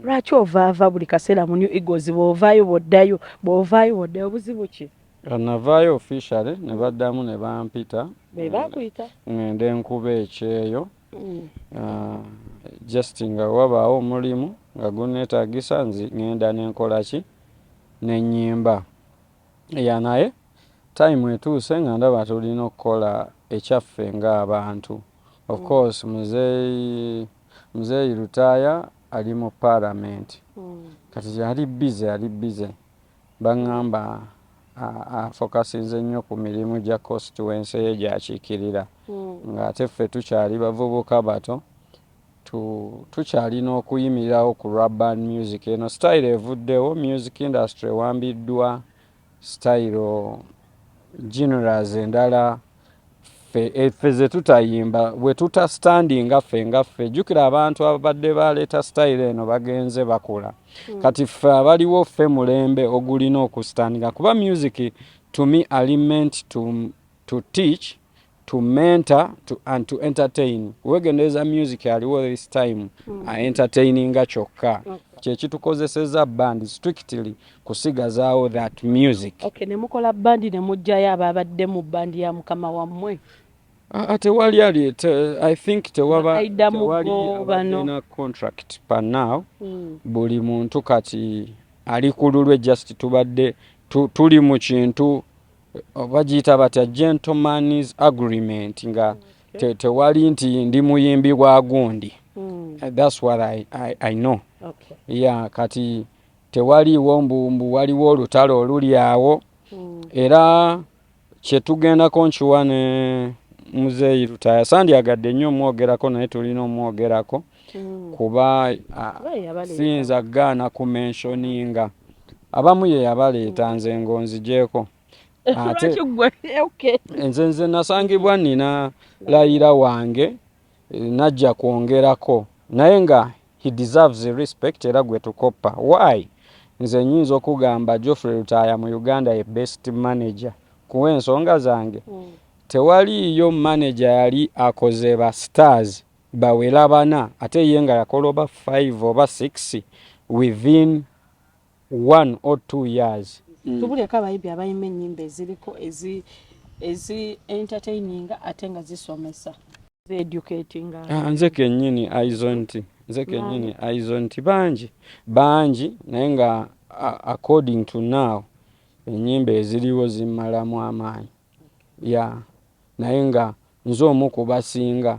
Lwaki ovaava buli kaseera mu New Eagles? Bw'ovaayo bw'oddayo, bw'ovaayo bw'oddayo, buzibu ki? Navaayo officially ne baddamu ne bampita. Be bakuyita? Ŋŋende nkuba ekyeyo. Just nga wabaawo omulimu nga gunneetaagisa, nzi ŋŋenda ne nkola ki, ne nnyimba. Ya, naye time etuuse nga ndaba tulina okukola ekyaffe ng'abantu. Of course muzeeyi Lutaaya ali mu parliament. Kati ali busy, ali busy. Baŋŋamba afocusinze nnyo ku mirimu gya constituency ye gy'akiikirira. Ng'ate ffe tukyali bavubuka bato, tukyalina okuyimirirawo ku lwa band music. Eno style evuddewo, music industry ewambiddwa style genres endala ffe ze tutayimba bwe tutastandinga ffe nga ffe. Jjukira abantu ababadde baleeta style eno bagenze bakula. Kati ffe abaliwo ffe mulembe ogulina okustandinga, kuba music to me ali meant to teach, to mentor and to entertain. Wegendereza music aliwo this time entertaininga kyokka. Kyekitukozeseza band strictly kusigazaawo that music. Okay, ne mukola bandi ne muggyayo ababadde mu bandi ya mukama wammwe? Ah, tewali ali I think tewaba Aida tewali Mugo, abadde bano. na contract per now. Buli muntu kati ali ku lulwe. Just tubadde tuli mu kintu bagiyita batya, gentleman's agreement, nga tewali nti ndi muyimbi wa gundi. That's what I know. Yeah, kati tewaliiwo mbu waliwo olutalo oluli awo. Era kyetugendako nkiwa ne muzeeyi Lutaaya, sandyagadde nnyo omwogerako, naye tulina omwogerako kuba Kuba ye yabaleeta. Siyinza kugaana kumentioninga abamu ye yabaleeta, nze ngonzigyeko ate. Lwaki gwe? Okay. Nze nasangibwa nina layira wange, najja kwongerako, naye nga he deserves respect era gwe tukoppa. Why? Nze nyinza okugamba Geoffrey Lutaaya mu Uganda ye best manager kuwa ensonga zange. Tewaliiyo manager yali akoze ba stars bawera bana, ate ye nga yakola oba 5 oba 6 within 1 or 2 years. Tubulyeko abayimbi abayimba ennyimba eziriko ezi entertaining ate nga zisomesa, zeducatinga. Ah, nze kennyini Aizonti, nze kennyini Aizonti, bangi bangi, naye nga according to now ennyimba eziriwo zimmalamu amaanyi ya, naye nga nze omu ku basinga.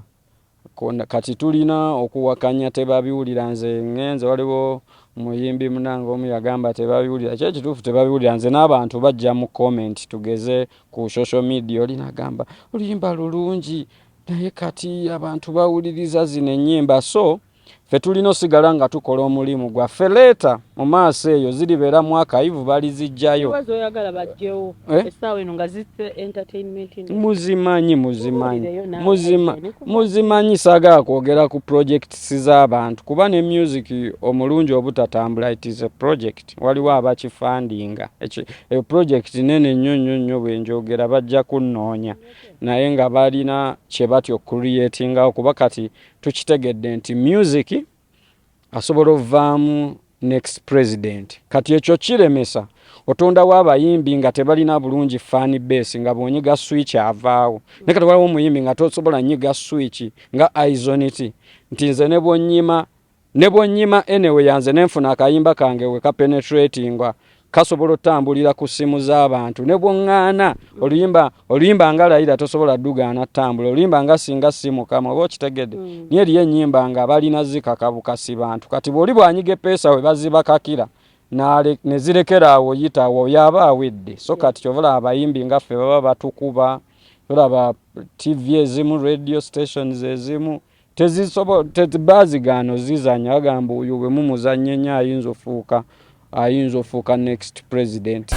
Kati tulina okuwakanya tebabiwulira. Nze ŋŋenze, waliwo muyimbi munange omu yagamba tebabiwulira. Ki ekituufu tebabiwulira? Nze n'abantu bajja mu comment, tugeze ku social media, oli nagamba oluyimba lulungi, naye kati abantu bawuliriza zino ennyimba. So ffe tulina osigala nga tukola omulimu gwaffe. Leeta mu maaso eyo ziribeera mu archive, balizijjayo. Ewaza oyagala bajjewo Eh? essaawa eno nga zisse entertainment industry. Muzimanyi, muzimanyi. Tubuulireyo naawe, Aisha, Muzimanyi. Saagala kwogera ku projects z'abantu, kuba ne music omulungi obutatambula, it is a project, waliwo abakifundinga. Eyo project nene nnyo nnyo nnyo, bwe njogera bajja kunnoonya, naye nga balina kye batya okucreatingawo, kuba kati tukitegedde nti music asobola ovaamu next president. Kati ekyo kiremesa otondawo abayimbi nga tebalina bulungi fan base, nga bw'onyiga switch avaawo. Naye kati waliwo omuyimbi nga tosobola nyiga switch nga Aizoniti, nti nze ne bwonyima, ne bwonyima anyway, yanze nenfuna akayimba kange we kapenetratingwa, kasobola otambulira ku ssimu z'abantu ne bwoŋŋaana oluyimba. Oluyimba nga layira tosobola ddugaana ttambula, oluyimba nga singa si mukama oba okitegedde. Naye eriyo ennyimba nga balina zikakabukasi bantu. Kati bw'oli bw'anyiga epeesa we bazibakakira ne zirekera awo yitawo, yaba awedde. So kati kyova abayimbi nga ffe baba batukuba, olaba TV ezimu, radio stations ezimu tezisobola, bazigaana ozizanya, bagamba oyo bwe mumuzanya ennyo ayinza ofuuka next president.